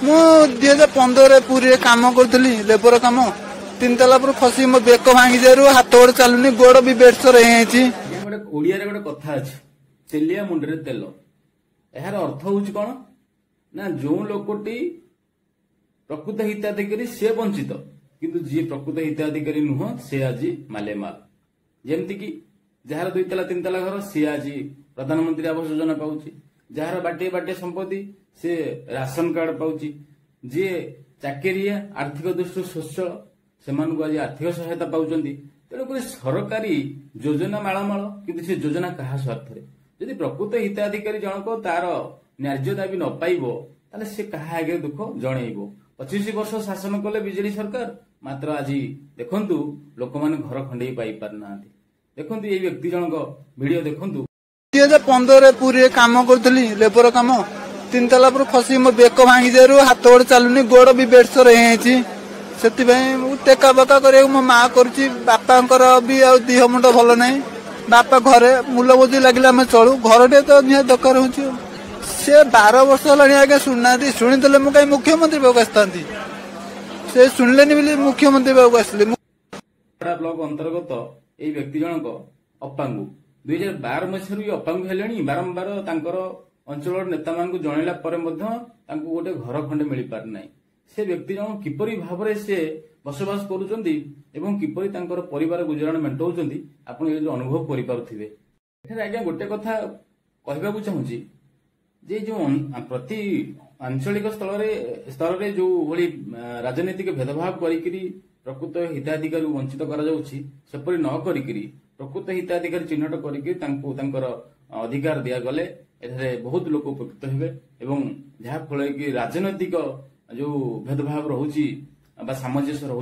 ମୁଁ 2015ରେ ପୁରୀରେ କାମ କରୁଥିଲି, ଲେବର କାମ। ତିନି ତାଲା ଉପରୁ ଖସି ମୋ ବେକ ଭାଙ୍ଗି ଯିବାରୁ ହାତ ଗୋଡ ଚାଲୁନି, ଗୋଡ ବି ବେଡସର ହେଇଯାଇଛି। ଗୋଟେ ଓଡ଼ିଆରେ ଗୋଟେ କଥା ଅଛି, ତେଲିଆ ମୁଣ୍ଡରେ ତେଲ। ଏହାର ଅର୍ଥ ହଉଛି କଣ ନା, ଯୋଉ ଲୋକଟି ପ୍ରକୃତ ହିତାଧିକାରୀ ସେ ବଞ୍ଚିତ, କିନ୍ତୁ ଯିଏ ପ୍ରକୃତ ହିତାଧିକାରୀ ନୁହଁ ସେ ଆଜି ମାଲେମାଲ। ଯେମିତିକି ଯାହାର ଦୁଇ ତାଲା ତିନି ତାଲା ଘର ସିଏ ଆଜି ପ୍ରଧାନମନ୍ତ୍ରୀ ଆବାସ ଯୋଜନା ପାଉଛି, ଯାହାର ବାଟିଏ ବାଟିଏ ସମ୍ପତ୍ତି ସେ ରାସନ କାର୍ଡ ପାଉଛି, ଯିଏ ଚାକିରିଆ ଆର୍ଥିକ ଦୃଷ୍ଟିରୁ ସ୍ୱଚ୍ଛଳ ସେମାନଙ୍କୁ ଆଜି ଆର୍ଥିକ ସହାୟତା ପାଉଛନ୍ତି। ତେଣୁକରି ସରକାରୀ ଯୋଜନା ମାଳମାଳ, କିନ୍ତୁ ସେ ଯୋଜନା କାହା ସ୍ୱାର୍ଥରେ? ଯଦି ପ୍ରକୃତ ହିତାଧିକାରୀ ଜଣକ ତାର ନ୍ୟାଯ୍ୟ ଦାବି ନ ପାଇବ, ତାହେଲେ ସେ କାହା ଆଗରେ ଦୁଃଖ ଜଣେଇବ? 25 ବର୍ଷ ଶାସନ କଲେ ବିଜେଡି ସରକାର, ମାତ୍ର ଆଜି ଦେଖନ୍ତୁ ଲୋକମାନେ ଘର ଖଣ୍ଡେଇ ପାଇପାରୁନାହାନ୍ତି। ଦେଖନ୍ତୁ ଏଇ ବ୍ୟକ୍ତି ଜଣକ ଭିଡିଓ ଦେଖନ୍ତୁ। 2015ରେ ପୁରୀରେ କାମ କରୁଥିଲି, ଲେବର କାମ। ତିନି ତାଲା ଉପରୁ ଖସି ମୋ ବେକ ଭାଙ୍ଗି ଯିବାରୁ ହାତ ଗୋଡ ଚାଲୁନି, ଗୋଡ ବି ବେଡସର ହେଇଯାଇଛି। ସେଥିପାଇଁ ମୁଁ ଟେକା ବକା କରିବାକୁ ମୋ ମା କରୁଛି। ବାପାଙ୍କର ବି ଆଉ ଦେହ ମୁଣ୍ଡ ଭଲ ନାହିଁ। ବାପା ଘରେ ମୂଲ ମଜୁରି ଲାଗିଲେ ଆମେ ଚଳୁ। ଘରଟେ ତ ନିହାତି ଦରକାର ହଉଛି। ସେ 12 ବର୍ଷ ହେଲାଣି ଆଜ୍ଞା ଶୁଣିନାହାନ୍ତି। ଶୁଣିଥିଲେ ମୁଁ କାହିଁ ମୁଖ୍ୟମନ୍ତ୍ରୀ ପାଖକୁ ଆସିଥାନ୍ତି? ସେ ଶୁଣିଲେନି ବୋଲି ମୁଖ୍ୟମନ୍ତ୍ରୀ ପାଖକୁ ଆସିଲି। ବ୍ଲକ ଅନ୍ତର୍ଗତ ଏଇ ବ୍ୟକ୍ତି ଜଣକ ଅପାଙ୍ଗୁ, 2012 ମସିହାରୁ ଇଏ ଅପାଙ୍ଗୁ ହେଲେଣି। ବାରମ୍ବାର ତାଙ୍କର ଅଞ୍ଚଳର ନେତାମାନଙ୍କୁ ଜଣାଇଲା ପରେ ମଧ୍ୟ ତାଙ୍କୁ ଗୋଟେ ଘର ଖଣ୍ଡେ ମିଳିପାରୁନାହିଁ। ସେ ବ୍ୟକ୍ତି ଜଣ କିପରି ଭାବରେ ସେ ବସବାସ କରୁଛନ୍ତି ଏବଂ କିପରି ତାଙ୍କର ପରିବାର ଗୁଜୁରାଣ ମେଣ୍ଟାଉଛନ୍ତି, ଆପଣ ଏ ଯୋଉ ଅନୁଭବ କରିପାରୁଥିବେ। ଏଠାରେ ଆଜ୍ଞା ଗୋଟେ କଥା କହିବାକୁ ଚାହୁଁଛି ଯେ ଯୋଉ ପ୍ରତି ଆଞ୍ଚଳିକ ସ୍ତରରେ ଯୋଉ ଭଳି ରାଜନୈତିକ ଭେଦଭାବ କରିକିରି ପ୍ରକୃତ ହିତାଧିକାରୀ ବଞ୍ଚିତ କରାଯାଉଛି, ସେପରି ନ କରିକିରି ପ୍ରକୃତ ହିତାଧିକାରୀ ଚିହ୍ନଟ କରିକି ତାଙ୍କୁ ତାଙ୍କର ଅଧିକାର ଦିଆଗଲେ ଏଠାରେ ବହୁତ ଲୋକ ଉପକୃତ ହେବେ, ଏବଂ ଯାହା ଫଳରେ କି ରାଜନୈତିକ ଯୋଉ ଭେଦଭାବ ରହୁଛି ବା ସାମଞ୍ଜସ୍ୟ ରହୁଛି